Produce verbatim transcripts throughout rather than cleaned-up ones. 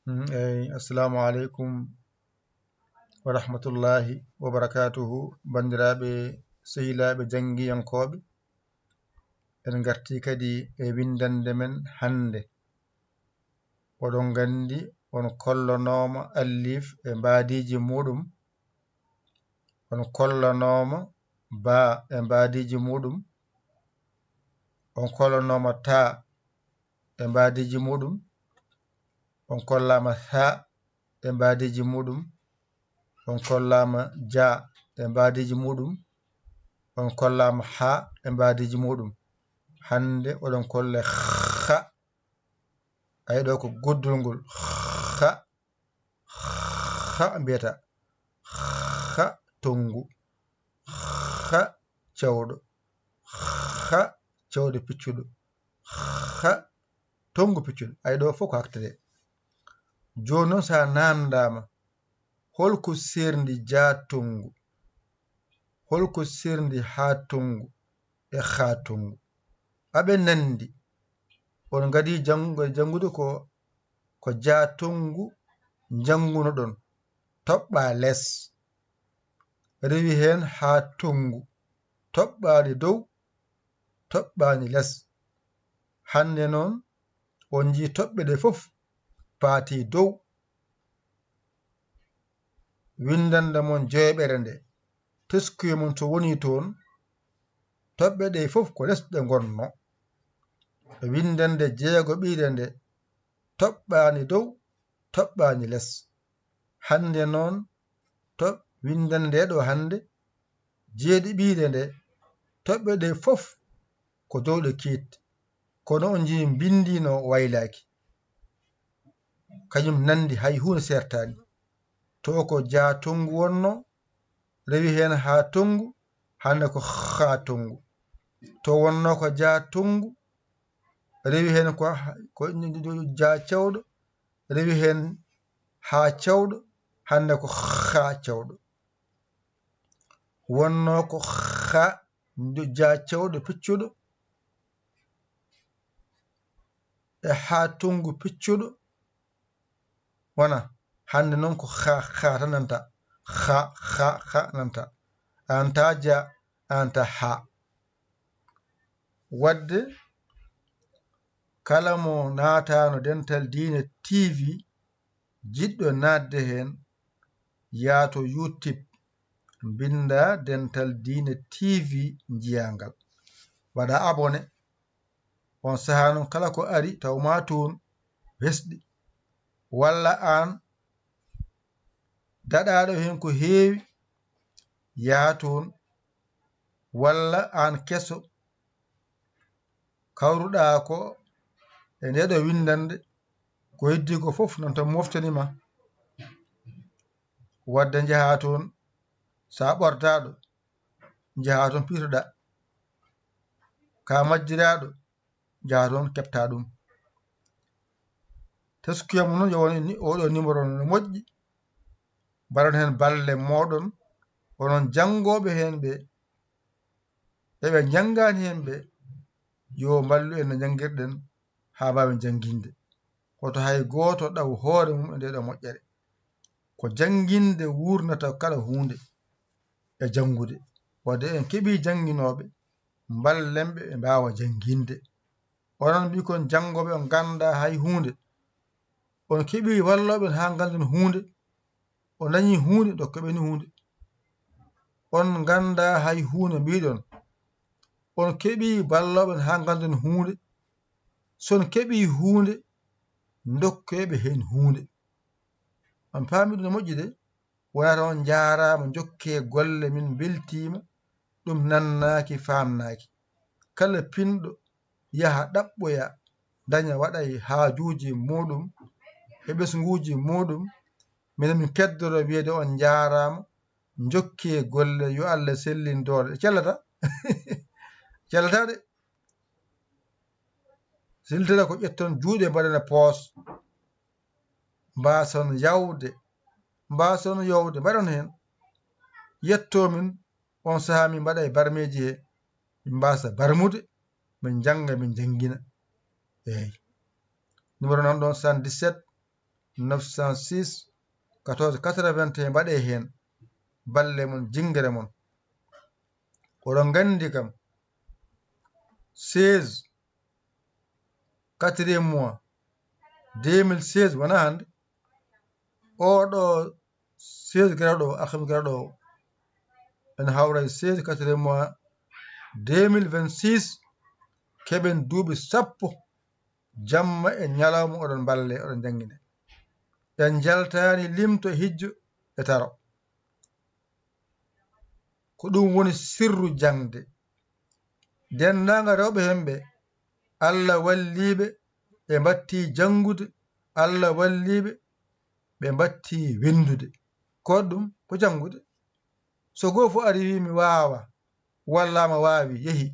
Mm, eyi, assalamu aleykum wa rahmatullahi wa barakatuhu. Banndiraaɓe, sehilaaɓe, janngiyankooɓe, en ngartii kadi e winndannde men hannde. Oɗon nganndi, on kollonooma alliif e mbaadiiji muuɗum, on kollanooma baa e mbaadiiji muuɗum, on kollanooma taa e mbaadiiji muuɗum, on kollaama saa e mbaadiiji muuɗum, on kollaama jaa e mbaadiiji muuɗum, on kollaama haa e mbaadiiji muuɗum. Hannde oɗon kolle xa. Ayi, ɗo ko guddol ngol. Xa. Xa mbiyata. Xa tonngu. Xa cewɗo. Xa cewɗo piccuɗo. Xa tonngu piccuɗo. Ayi, ɗo fof ko hakkitede. Jooni noon, so a naamndaama, holko seerndi jaa tonngu? Holko seerndi haa tonngu e xaa tonngu? Aɓe nanndi. On ngadii janngu-, janngude ko, ko jaa tonngu njanngunoɗon. Toɓɓaa les. Rewi heen haa tonngu. Toɓɓaani dow, toɓɓaani les. Hannde noon, on njii toɓɓe ɗe fof paatii dow. Winndannde mon joyɓere nde, teskuye mon so wonii toon, toɓɓe ɗe fof ko les ɗe ngonnoo. Winndannde jeegoɓiire nde, toɓɓaani dow, toɓɓaani les. Hannde noon, to winndannde ɗo hannde, jeeɗiɓiire nde, toɓɓe ɗe fof ko dow ɗe keetti. Kono on njii mbinndi no waylaaki. Kañum nanndi hay huunde seertaani. To ko jaa tonngu wonnoo, rewi heen haa tonngu, hannde ko xaa tonngu. To wonnoo ko jaa tonngu, rewi heen ko, ko jaa cewɗo, rewi heen haa cewɗo, hannde ko xaa cewɗo. Wonnoo ko xaa ndu jaa cewɗo piccuɗo e haa tonngu piccuɗo. Wona, hannde noon ko xaa, xaa tan nanta. Xaa, xaa, xaa nanta. Aan taa jaa, aan taa haa. Waɗde kala mo naataano Dental Diine T V, jiɗɗo naatde heen, yaa to YouTube, mbinnda Dental Diine T V, njiyaa ngal. Waɗa abonné. On sahaa noon, kala ko ari, taw maa toon hesɗi. Walla aan daɗaaɗo heen ko heewi, yaha toon. Walla aan keso, kawruɗaa ko e nde ɗo winndannde, ko heddii ko fof nanta moftani ma. Waɗde njahaa toon, so a ɓortaaɗo, njahaa toon piitoɗaa. Ka majjiraaɗo, njahaa toon keɓtaa ɗum. Teskuya mo noon yo won ni, oɗo numéro no moƴƴi. Mbaɗon heen balle mooɗon, onon janngooɓe heen ɓe, e ɓe njanngaani heen ɓe, yo mballu en no njanngirɗen haa mbaawen jannginde. Hoto hay gooto ɗaw hoore mum e nde ɗo moƴƴere. Ko jannginde wuurnata kala huunde e janngude. Waɗde en keɓii jannginooɓe, mballen ɓe ɓe mbaawa jannginde. Onon mbii kon janngooɓe on nganndaa hay huunde. On keɓii wallooɓe on haa nganndon huunde. On dañii huunde, ndokkee ɓe ni huunde. On nganndaa hay huunde mbiɗon. On keɓii ballooɓe on haa nganndon huunde. So on keɓii huunde, ndokkee ɓe heen huunde. On paamii ɗum no moƴƴi de? Wonata on njaaraama, njokkee golle, min mbeltiima, ɗum nannaaki, faamnaaki. Kala pinɗo yaha ɗaɓɓoya, daña, waɗa e haajuuji muuɗum e ɓesnguuji muuɗum. Minen min keddoro wiyeede on njaaraama, njokkee golle, yo Allah sellin doole. Cellata? Cellata de. Sellitata ko ƴetton juuɗe mbaɗen e poos. Mbaason yawde, mbaason yowde, mbaɗon heen. Yettoo min, on sahaa min mbaɗa e barmeeji he, min mbaasa barmude, min njannga, min njanngina. Eey. Numéro nan ɗoon, soixante-dix-sept, neuf cent six, quatorze quatre-vingt-un, mbaɗee heen balle mon, jinngere mon. Oɗon nganndi kam, seize, quatrième mois, deux mille seize, wonaa hannde. Oɗo seize garaɗo, alhamis garaɗo o, en hawray seize, quatrième mois, deux mille vingt-six, keɓen duuɓi sappo, jamma e ñalawma oɗon mballe, oɗon njanngine. En njaltaani limto, hijjo e taro. Ko ɗum woni sirru jaŋde. Denndaangal rewɓe heen ɓe, Allah walliiɓe, ɓe mbattii janngude, Allah walliiɓe, ɓe mbattii winndude. Ko ɗum ko janngude. So gooto fof ari wii mi waawa, walla ma waawi, yehi.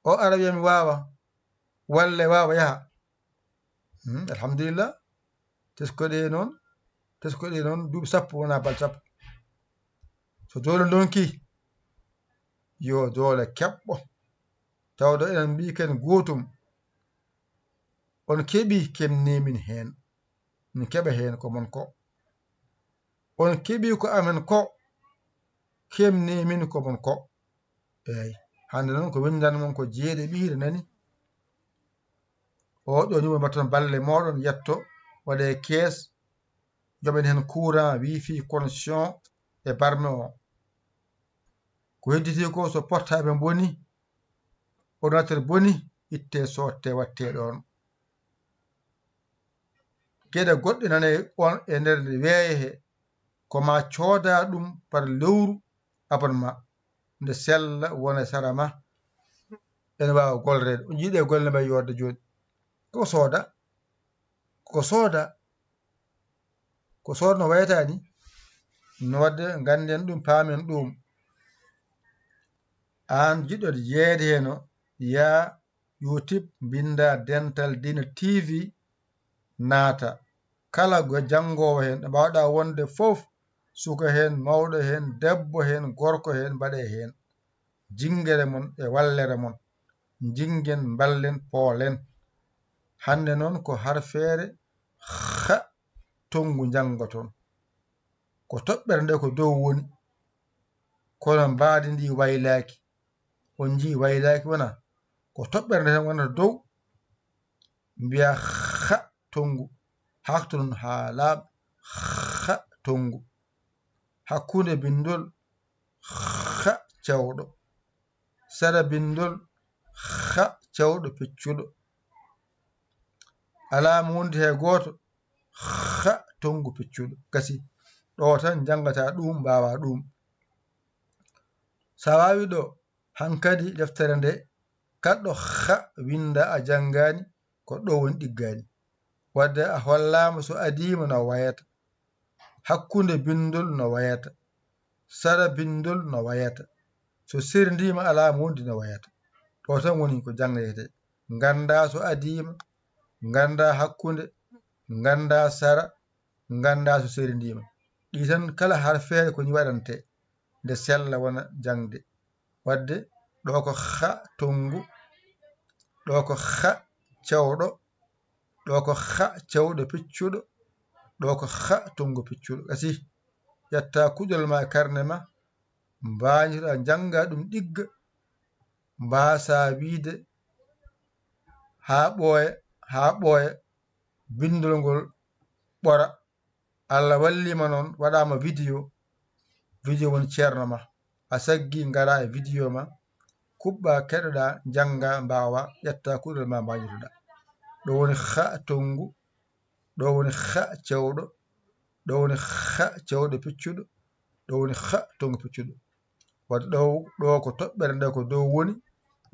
O ara wiya mi waawa, walla waawa, yaha. Hmm, alhamdulillah. Teskoɗe noon, teskoɗe noon, duuɓi sappo wona bal sappo. So doole ndonki, yo doole keɓɓo. Tawde enen mbii ken gootum, on keɓi, kemni min heen. Min keɓa heen ko mon ko. On keɓi ko amen ko, kemni min ko mon ko. Eey, hannde noon ko winndan mon ko jeeɗe ɓiire nani. O ɗo ni mo mbatton balle mooɗon yetto, waɗe kees, joɓen heen courant, wifi, connexion e barme o. Ko hedditi ko, so portable boni, ordinateur boni, itte, sotte, watte ɗoon. Geɗe goɗɗe nane on e nder weeyo he, ko ma cooda ɗum par lewru, abonnement, nde sella wona e sara ma. Ene waawa golleede. O jiiɗe golle mbay yodde jooni. Ko sooda, ko sooda, ko sooda no wayata ni. No wadde ngannden ɗum, paamen ɗum. Aan jiɗɗo yeeyde heen o, yaa YouTube, mbinnda Dental Diina T V, naata. Kala go janngoowo heen, ɗo mbaawɗa wonde fof, suka heen, mawɗo heen, debbo heen, gorko heen, mbaɗe heen. Jinngere mon e wallere mon. Njinngen, mballen, poolen. Hannde noon ko harfeere xa tonngu njanngoton. Ko toɓɓere nde ko dow woni, kono mbaadi ndi waylaaki. On njii waylaaki wona? Ko toɓɓere nde tan wonata dow, mbiya xa tonngu, haakto noon haa laaɓa, xa tonngu. Hakkunde binndol xa cewɗo, sara binndol xa cewɗo peccuɗo. Alaa mo wondi hay gooto, xa tonngu peccuɗo. Gasi, ɗo tan njanngata ɗum, mbaawa ɗum. So a waawi ɗo, hankadi deftere nde, kala ɗo xa winnda a janngaani, ko ɗo woni ɗiggaani. Wadde a hollaama so adiima no wayata, hakkunde binndol no wayata, sara binndol no wayata, so serndiima alaa mo wondi no wayata. Ɗo tan woni ko janngeede. Ngannda so adiima, ngannda hakkunde, ngannda sara, ngannda so serndiima. Ɗi tan kala harfeere ko ni waɗante, nde sella wona jaŋde. Wadde ɗo ko xa tonngu, ɗo ko xa cewɗo, ɗo ko xa cewɗo peccuɗo, ɗo ko xa tonngu peccuɗo. Gasi, ƴetta kuɗol ma, karne ma, mbañotoɗa, njannga ɗum ɗigga, mbaasa wiide haa ɓooya, haa ɓooya, binndol ngol ɓora. Allah walliima noon, waɗaama vidéo, vidéo woni ceerno ma. A saggi, ngara e vidéo ma, kuɓɓa, keɗoɗa, njannga, mbaawa, ƴetta kuɗol ma, mbañotoɗa. Ɗo woni xa tonngu, ɗo woni xa cewɗo, ɗo woni xa cewɗo peccuɗo, ɗo woni xa tonngu peccuɗo. Wadde ɗo, ɗo ko toɓɓere nde ko dow woni,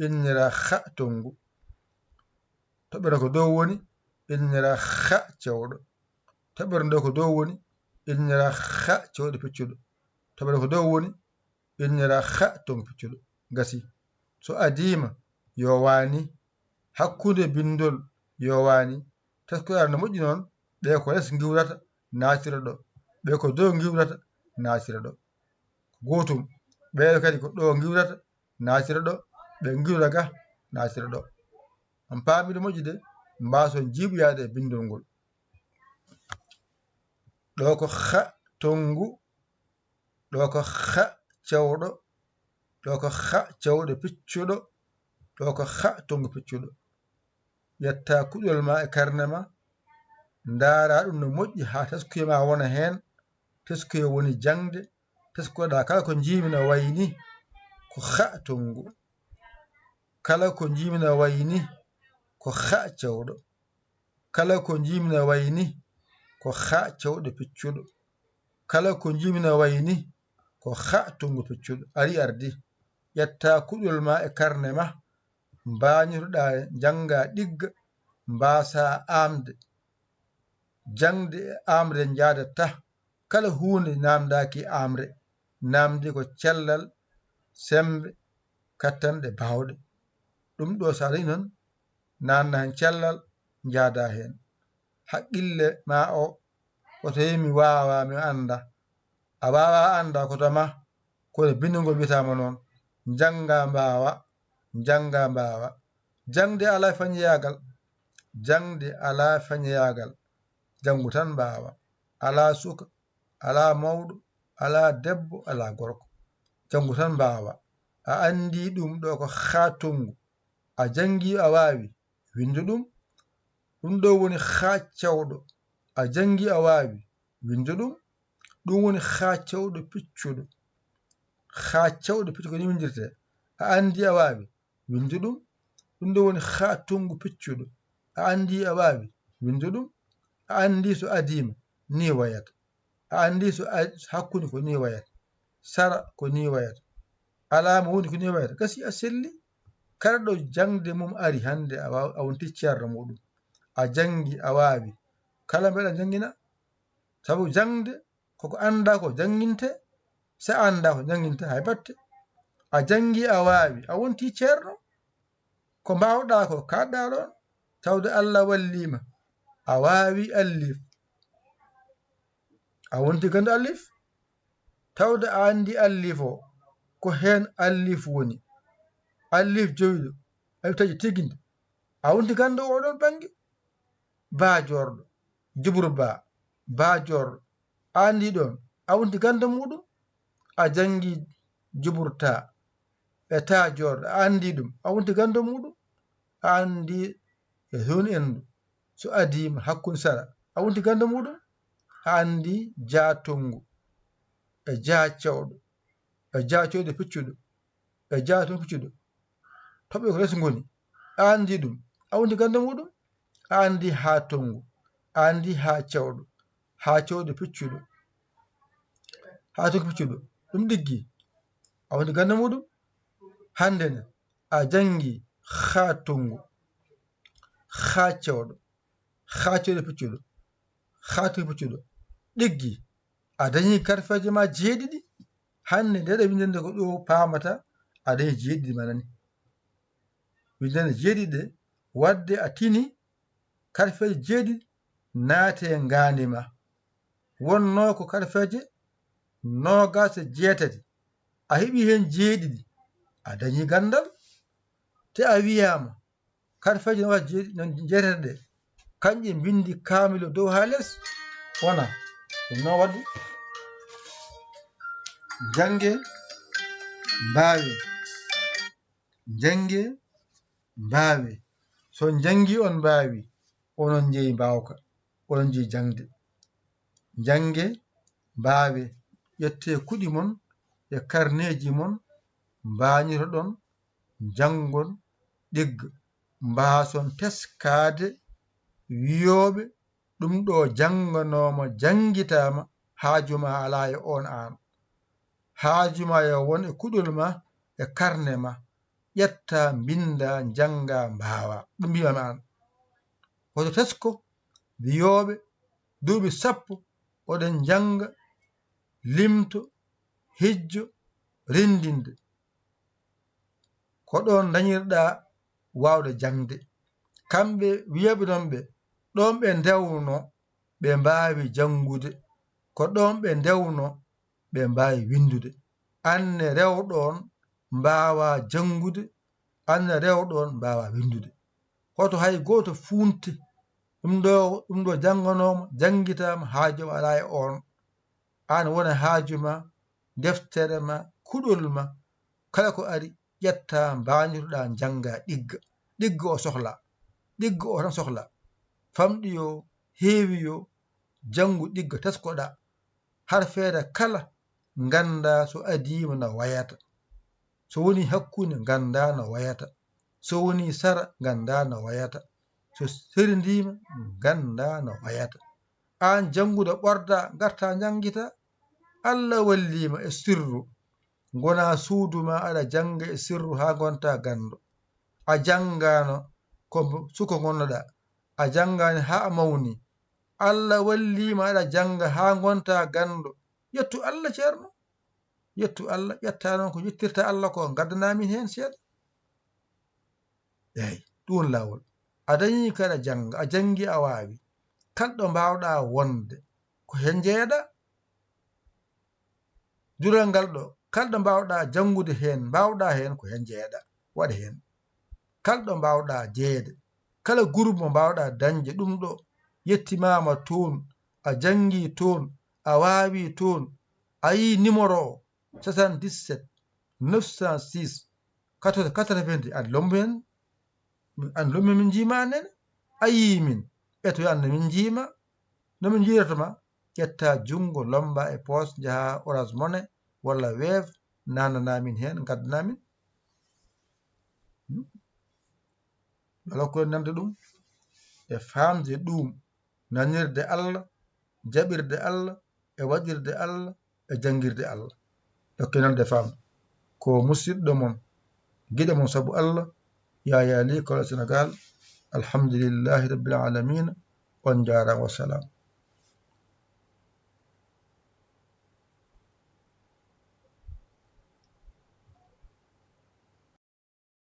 innira xa tonngu. Toɓɓere ko dow woni, innira xa cewɗo. Toɓɓere nde ko dow woni, innira xa cewɗo peccuɗo. Toɓɓere ko dow woni, innira xa tonngu peccuɗo. Gasi. So adiima, yo waani. Hakkunde binndol, yo waani. Teskoɗa no moƴƴi noon, ɓe ko les ngiwrata, naatira ɗo. Ɓe ko dow ngiwrata, naatira ɗo. Gootum. Ɓeeɗo kadi ko ɗo ngiwrata, naatira ɗo. Ɓe ngiwra ga, naatira ɗo. On paami ɗo moƴƴi de? mbaason jiiɓoyaade e binndol ngol. Ɗo ko xa tonngu, ɗo ko xa cewɗo, ɗo ko xa cewɗo piccuɗo, ɗo ko xa tonngu piccuɗo. Ƴetta kuɗol ma e karne ma, ndaara ɗum no moƴƴi haa teskuya ma wona heen. Teskuya woni jaŋde, teskoɗa kala ko njiimi no wayi ni ko xa tonngu. Kala ko njiimi no wayi ni ko xa cewɗo. Kala ko njiimi no wayi ni ko xa cewɗo piccuɗo. Kala ko njiimi no wayi ni ko xa tonngu piccuɗo. Ari ardi. Ƴetta kuɗol ma e karne ma, mbaañotoɗa njannga ɗigga, mbaasa aamde. Jaŋde e aamde njaadata. Kala huunde naamndaaki aamre, naamndi ko cellal, semmbe, kattanɗe baawɗe. Ɗum ɗo so a dañi noon, naamna heen cellal, njaada heen. Haqqille ma o, ko tawi mi waawaa, mi anndaa. A waawaa, anndaa ko tama, kono binndol ngol wiyataama noon, njannga mbaawa, njannga mbaawa. Jaŋde alaa fañoyaagal, jaŋde alaa fañoyaagal, janngu tan mbaawa. Alaa suka, alaa mawɗo, alaa debbo, alaa gorko, janngu tan mbaawa. A anndii ɗum ɗo ko xaa tonngu, a janngii a waawi, winndu ɗum. Ɗum ɗo woni xaa cewɗo, a janngii a waawi, winndu ɗum. Ɗum woni xaa cewɗo piccuɗo. Xaa cewɗo piccuɗo ko ni winndirtee. A anndii a waawi, winndu ɗum. Ɗum ɗo woni xaa tonngu piccuɗo. A anndii a waawi, winndu ɗum. A anndii so adiima ni wayata. A anndii so a-, hakkunde ko ni wayata. Sara ko ni wayata. Alaa mo woni ko ni wayata. Gasi a selli. Kala ɗo jaŋde mum ari hannde a waaw-, a wonti ceerno muɗum. A janngi a waawi. Kala mbeɗa janngina. Sabu jaŋde koko anndaa ko jannginte, so a anndaa ko jannginte hay batte. A janngi a waawi, a wonti ceerno. Ko mbaawɗaa ko kaaɗɗaa ɗoon, tawde Allah wallii ma. A waawi allif. A wonti ganndo allif. Tawde a anndi allif o, ko heen allif woni. Allif jowiɗo, allif taƴi tiginde. A wonti ganndo oɗon bannge. Baa joorɗo, jubur baa, baa joorɗo. A anndi ɗoon, a wonti ganndo muɗum. A janngi jubur taa e taa joorɗo, a anndi ɗum, a wonti ganndo muɗum. A anndi e toon enndu, so adiima hakkunde sara, a wonti ganndo muɗum. A anndi jaa tonngu e jaa cewɗo e jaa cewɗo piccuɗo e jaa tonngu piccuɗo. Toɓɓe ko les ngoni. A anndi ɗum, a wonti ganndo muɗum. A anndi haa tonngu, a anndi haa cewɗo, haa cewɗo piccuɗo, haa tonngu piccuɗo. Ɗum ɗiggi, a wonti ganndo muɗum. Hannde ne, a janngi haa tonngu, haa cewɗo, haa cewɗo piccuɗo, haa tonngu piccuɗo. Ɗiggi, a dañi karfeeje ma jeeɗiɗi. Hannde nde ɗo winndande ko ɗo paamata, a dañi jeeɗiɗi ma nani. Winndande jeeɗiɗi ɗe, waɗde a tini karfeeje jeeɗiɗi naate ngaandi ma. Wonnoo ko karfeeje noogaas e jeetati. A heɓi heen jeeɗiɗi, a dañi ganndal. Te a wiyaama, karfeeje noogaas jeeɗiɗi, jeetati ɗe, kañƴe mbinndi kaamil o dow haa les? Wonaa. Ɗum noon waɗi, njannge, mbaawe. Njannge, mbaawe. So on njanngi, on mbaawi, onon njeyi mbaawka, onon njeyi jaŋde. Njannge, mbaawe. Ƴettee kuɗi mon e karneeji mon, mbaañotoɗon, njanngon, ɗigga. Mbaason teskaade wiyooɓe ɗum ɗo jannganooma, janngitaama, haaju ma alaa e oon aan. Haaju ma yo won e kuɗol ma e karne ma. Ƴetta, mbinnda, njannga, mbaawa. Ɗum mbiimi aan. Hoto tesko wiyooɓe duuɓi sappo oɗen njannga, limto, hijjo, renndinde. Ko ɗoon ndañirɗaa waawde jaŋde. Kamɓe wiyooɓe noon ɓe, ɗoon ɓe ndewno, ɓe mbaawi janngude. Ko ɗoon ɓe ndewno, ɓe mbaawi winndude. Aan ne rew ɗoon, mbaawaa janngude, aan ne rew ɗoon, mbaawaa winndude. hoto hay gooto fuunte. Ɗum ɗo, ɗum ɗo jannganooma, janngitaama, haaju alaa e oon. Aan wona haaju ma, deftere ma, kuɗol ma, kala ko ari, ƴetta, mbañotoɗaa, njannga, ɗigga. Ɗigga o sohla, ɗigga o tan sohla. Famɗi o, heewi o, janngu, ɗigga, teskoɗaa. Har feere kala, ngannda so adiima no wayata. So woni hakkunde, ngannda no wayata. So woni sara, ngannda no wayata. So serindiima, ngannda no wayata. Aan jannguɗo ɓorda, ngarta njanngita. Allah walliima e sirru. Ngona suudu ma aɗa jannga e sirru haa ngonta ganndo. A janngaano ko suko ngonnoɗaa. A janngaani haa a mawni. Allah walliima aɗa jannga haa ngonta ganndo. Yettu Allah, ceerno. Yettu Allah, ƴetta noon ko yettirta Allah ko, ngaddanaa min heen seeɗa. Eey, ɗum laawol. A dañii ko aɗa jannga, a janngi a waawi. Kala ɗo mbaawɗaa wonde, ko heen njeyaɗaa. Dural ngal ɗo, kala ɗo mbaawɗaa janngude heen, mbaawɗaa heen, ko heen njeyaɗaa. Waɗ heen. Kala ɗo mbaawɗaa jeyeede, kala groupe mo mbaawɗaa dañde ɗum ɗo, yettimaama toon, a janngii toon, a waawii toon, a yii numéro o, soixante-dix-sept, neuf cent six, quatorze quatre-vingt-dix, aɗa lombo heen, aɗa lombo min njiima aan nene, a yii min, ɓe to aan no min njiima, no min njiirata ma, ƴetta junngo, lomba e poos, njaha Orange Money walla Wave, naanana min heen, ngaddana min. Hmm? Wala ko nande ɗum e faamde ɗum, nanirde Allah, jaɓirde Allah, e waɗirde Allah, e janngirde Allah. Dokke nande faamde. Ko musidɗo mon, giɗo mon sabu Allah, Yaya Ly, Kolda, Sénégal. Alhamdulillahi Rabbil Alamina. On njaaraama, wassalam.